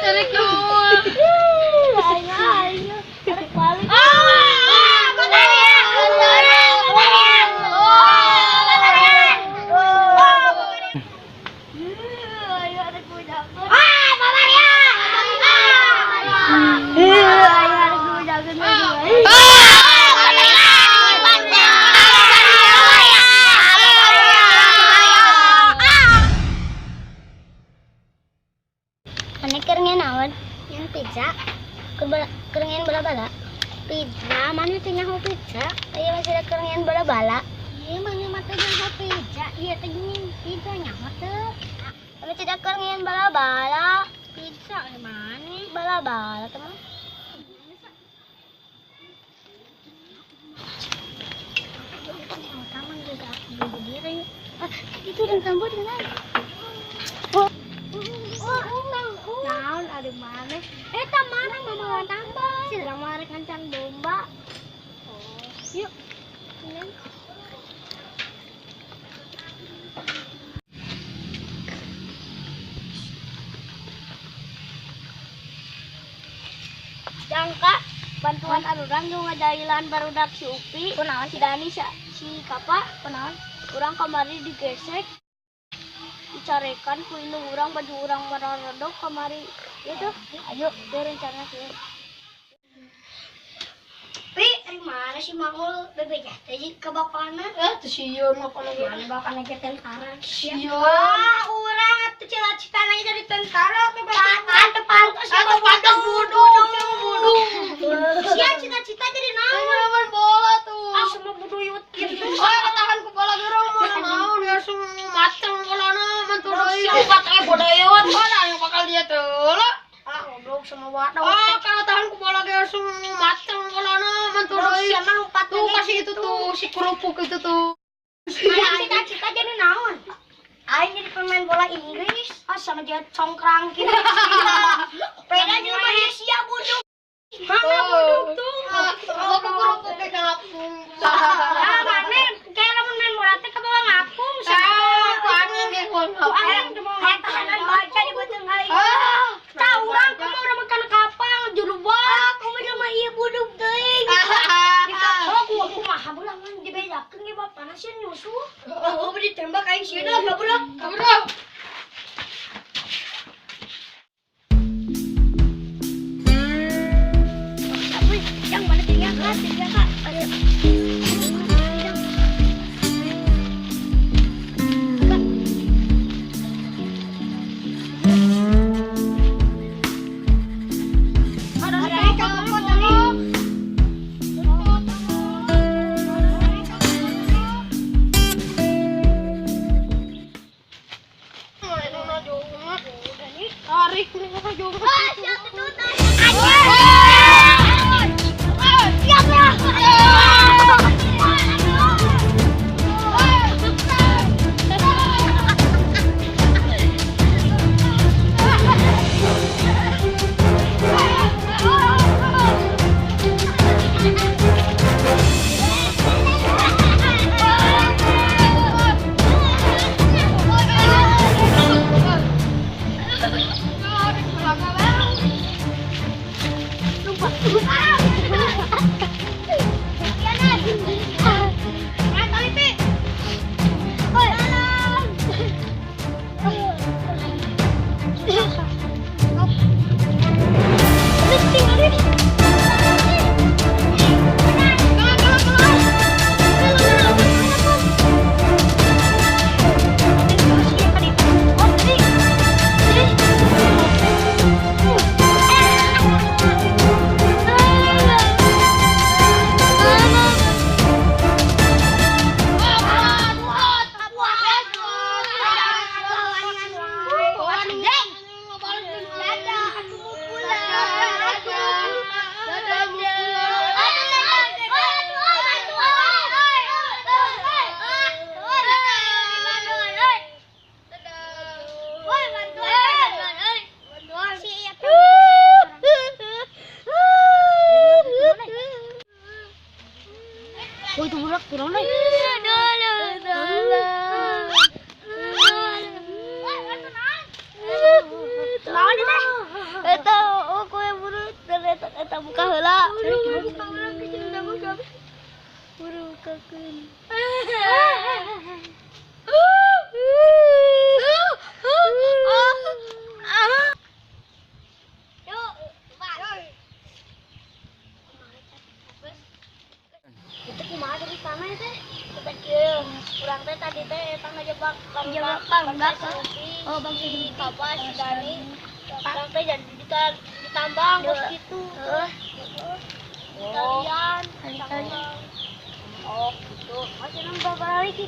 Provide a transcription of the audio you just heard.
Tarik yun. Aing aing. Tarik balik. Ah, Bavaria! Bavaria! Bavaria! Bavaria! Ayo ada kuda. Ah, Bavaria! Ah, ayo ada kuda. Ah, Bavaria! Bavaria! Bavaria! Mana keur naon? Yang pizza. Keur bala-bala. Pizza, mana teh nyaho pizza? Aya masih ada keur bala-bala. Iya, mana mah teh nyaho pizza. Iya teh gini pizza nyaho teu. Kami tidak keur bala-bala. Pizza mana? Bala-bala teman. Taman juga berdiri. Ah, itu dan tambah dengan. Oh, naon ada mana? Eh, mana mama tambah? Si drama rek kencan domba. Oh, yuk. Neng. Jangka bantuan urang nu ngajailan barudak si Upi, kunaon si Dani si, si Kapa, kunaon? Urang kamari digesek, dicarekan ku indung urang, baju urang mararodok kamari itu. Ayo, dia rencana sih. Pi, ari mana si Mangul bebeja teh ka bapana? Eh, tuh sieun apa lagi? Mana bapana ge tentara? Sieun. Ah, urang atuh cita-citana jadi tentara teh pantes pantes. Atuh pantes buduk, buduk. Sia cita-cita jadi naon? Main bola tuh. Ah, semua buduyut gitu. Oh, ketahan ku bola gerong mau naon langsung mateng bolana mantu deui. Siapa teh buduyut? Mana yang bakal dia tuh lah? Ah, goblok sama wadah. Ah, kalau tahan ku bola ge langsung mateng bolana mantu deui. Siapa lompat Tuh kasih itu tuh si kerupuk itu tuh. Cita-cita jadi naon? Aing jadi pemain bola Inggris. Ah, sama dia congkrang gitu. Peda juga Malaysia buduk. Mana buduk tuh? Oh, ku kerupuk kayak ngapung. Ah, mana kayak lamun main bola teh kabawa ngapung sama. Ah, ku angin ge ku Ku aing teu mau tahanan baca di beuteung aing. Ah, Tah urang kumaha urang makan kapang jurubak. Aku mah jelema ieu buduk teuing. Dikacok ku kumaha belangan dibejakeun ge bapana sieun nyusuh. Oh, ditembak aing sieun lah kabur. Kabur. Yang mana tinggal kak? Tinggal kak. Ada. Kak. Ada copot tadi. Tarik nih kok juga. Ah, siapa tuh? Siap ya. Tinggalkeun. Itu kumaha dari sana teh? Kita kieu urang teh tadi teh eta ngajebak bang oh bang si papa si Dani. Urang teh jadi ditambang terus gitu. Kalian. Oh, gitu. Masih nambah balik.